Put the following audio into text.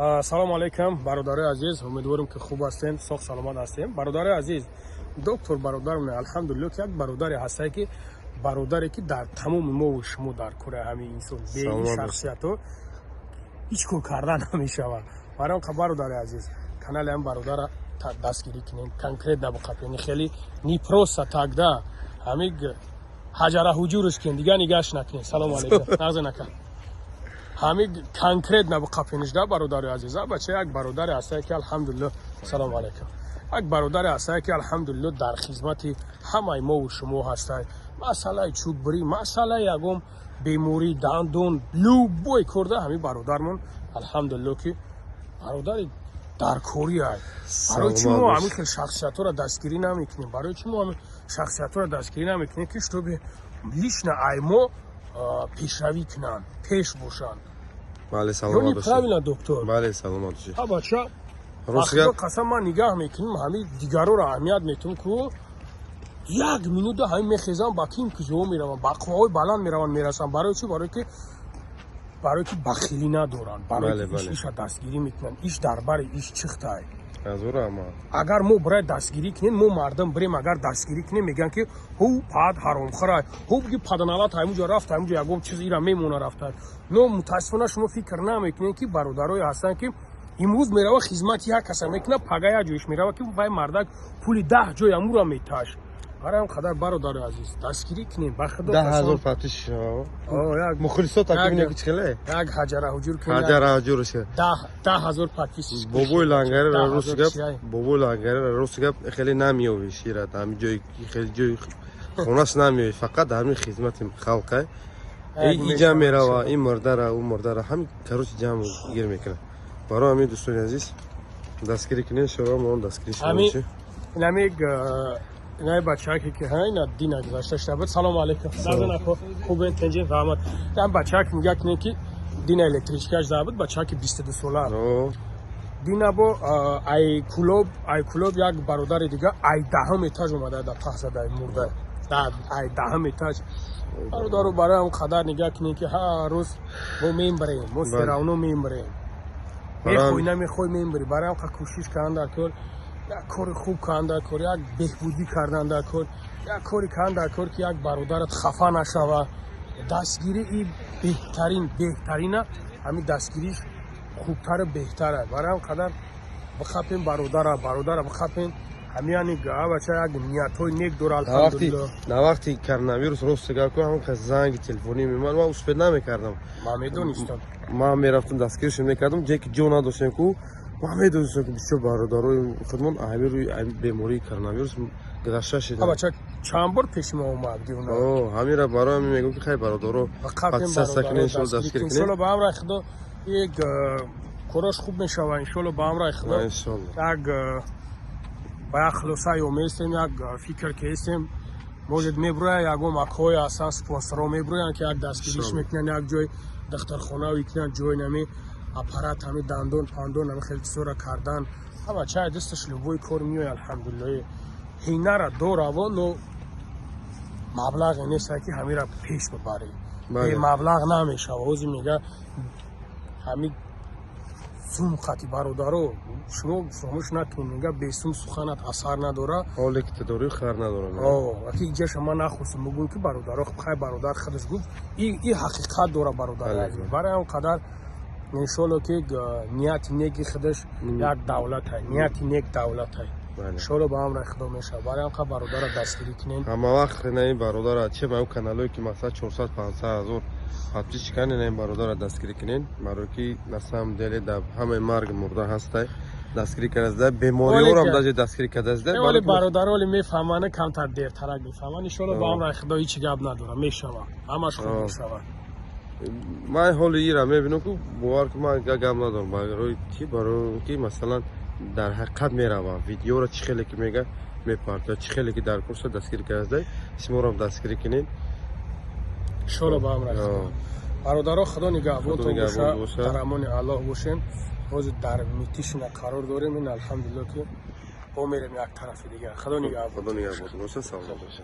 Салому алайкум, бародарои азиз. Умедворем, ки хуб ҳастем, соғ саломат ҳастем. Бародарои азиз, доктор бародарам, алҳамдулилло, ки як бародаре ҳастае, ки бародаре, ки дар тамоми мову шумо дар кураи ҳамин инсон бе ин шахсиятҳо ҳеҷ кор карда намешавад. Барои он бародари азиз, канали ҳам бародара дастгирӣ кунем, конкретно буқапени, хеле не просто тогда, ҳамин ҳаҷара ҳуҷурш кунем, дига нигаш накунем. Салому алайкум, нағзе нака. Ҳамин конкретно буқапениш да, бародари азиз. Бача, як бародаре ҳастае, ки алҳамдулилло, салому алайкум, як бародаре ҳастае, ки алҳамдулилло дар хизмати ҳамаи мову шумо ҳастае. Масъалаи чӯббирӣ, масъалаи ягон беморӣ, дандон, любой корда ҳамин бародармон, алҳамдулилло, ки бародари даркорӣ ай. Барои чӣ мо ҳамин хел шахсиятҳоро дастгирӣ намекунем? Барои чӣ мо ҳамин шахсиятҳоро дастгирӣ намекунем, ки чтобы лично ай мо пешравӣ кунанд, пеш бошанд? Бале, саломат бошед. Правильно, доктор? Бале, саломат бошед. Ҳа, бача, қасам, ман нигаҳ мекунем, ҳамин дигароро аҳамият метум, ку як минута ҳамин мехезам, ба ким куҷоҳо мераванд, ба қувваҳои баланд мераванд, мерасанд. Барои чӣ? Барое ки бахилӣ надоранд, барое ки иш иша дастгирӣ мекунанд, иш дар бари иш чихтай. Агар мо бирай дастгирӣ кунем, мо мардум бирем, агар дастгирӣ кунем, мегӯянд, ки ҳу пад ҳаромхӯрай, ҳу ки паданалат ҳамуҷо рафт, ҳамуҷо ягон чиз ира мемона рафта. Но мутаассифона шумо фикр намекунед, ки бародарое ҳастанд, ки имрӯз мерава, хизмати як каса мекунад, пага як ҷоиш мерава, ки вай мардак пули 10 ҷои амура меташ. Барои ҳам қадар, бародари азиз, дастгирӣ кунем, ба худо. 10 000 подписчик мухлисот акибине ки хеле. Як ҳаҷара ҳуҷур. Ҳаҷара ҳуҷур. 10 000 подписчик. Бобои лангари, рост гап, бобои лангари, рост гап, хеле намеёви шират ҳами ҷои, хеле ҷои хонаш намеёви, фақат ҳамин хизмати халқа иҷа мерава, ин мурдара, ӯ мурдара, ҳами, короче, ҷамъ гир мекунад. Барои ҳамин, дӯстони азиз, дастгирӣ кунед, шумо мо дастгирӣ шумо. Инами инай бачаке, ки ҳа, ина дина гузашта шуда буд. Салому алейкум, дазанако, хубен, тенҷин, раҳмат. Ам бачак мега кунед, ки дина электричкаш зада буд, бачаки 22 сола. Дина бо ай кулоб як бародари дига ай даҳум этаж омада, да пах зада мурда, ай даҳум этаж. Бародару, барои ҳам қадар нигаҳ кунед, ки ҳар рӯз мо мембарем, мо всё равно мембарем, мехоҳӣ, намехоҳӣ, мембарӣ. Барои ҳам кӯшиш кардан дар кор, як кори хуб кардан дар кор, як беҳбудӣ кардан дар кор, як кори кардан дар кор, ки як бародарат хафа нашава. Дастгирӣ и беҳтарин, беҳтарина, ҳамин дастгириш хубтару беҳтара. Барои ҳам қадар бихапем бародара, бародара бихапем. Ҳамияни бача як ниятҳои нек дора, алҳамдулилло. На вақти коронавирус, рост гап кун, ҳам кас занги телефонӣ мемад, ман успеть намекардам. Ман медонистам. Ман мерафтам, дастгиришон мекардам, ҷое ки ҷо надоштем ку. Ман медонистам, ки бисёр бародарои худмон ҳамин рӯи бемории коронавирус гузашта шуданд. Бача чанд бор пеши мо омад. Ҳамира барои ҳамин мегӯм, ки хай, бародаро, подписаться кунед, иншолло, дастгирӣ кунед. Иншолло, ба амраи Худо як корош хуб мешава, иншолло, ба амраи Худо. Як ба як хулоса оместем, як фикр ки ҳестем, может, мебуроя ягон макҳое ҳастанд, спонсорҳо мебуроянд, ки як дастгириш мекунанд, як ҷой дахтархона мекунанд, ҷои нами аппарат, ҳами дандон пандон, ҳами хеле чизора кардан. Бачаи дасташ любой кор меояд, алҳамдулиллоҳ, ҳинара дораво, но маблағе неста, ки ҳамира пеш бибарӣ. Бемаблағ намешава. Ҳозир мега ҳами сум хати, бародаро, шумо фаромӯш накунед, мега бесум суханат асар надора. Ҳоле ки ту дорӣ, хар надора. Аки иҷаша ман нахостам бигӯм, ки бародаро, хай, бародар худаш гуфт, и ҳақиқат дора, бародар. Барои ҳам қадар, иншолло, ки нияти неки худаш як давлатай, нияти нек давлатай. Иншолло, ба амри Худо мешавад. Барои ҳам бародара дастгирӣ кунем. Ҳама вақт на ин бародара, че ба каналое, ки масалан 400, 500 ҳазор подписчик ан, на ин бародара дастгирӣ кунен, барое ки на самом деле дар ҳамаи марг мурда ҳастай, дастгирӣ кардааст, бемориҳорам даже дастгирӣ кардааст. Вале бародароли мефаҳманд, камтар дертарак мефаҳманд. Иншолло, ба амри Худо ҳеҷ гап надорам, мешавад, ҳамаш хуб мешавад. Ман ҳоли ира мебинам ку, бовар ку, ман гап надорам. Барои ки, барои ки масалан дар ҳақиқат мерава, видеоро чӣ хеле ки мега мепартояд, чӣ хеле ки дар курса дастгирӣ кардааст, шуморам дастгирӣ кунед. Иншолло, ба амри Худо, бародаро, Худо нигаҳбонтон боша, дар амони Аллоҳ бошем. Ҳозир дар Мытищина қарор дорем. Ин, алҳамдулилло, ки бо мерем як тарафи дигар. Худо нигаҳбон. Худо нигаҳбон боша, саломат боша.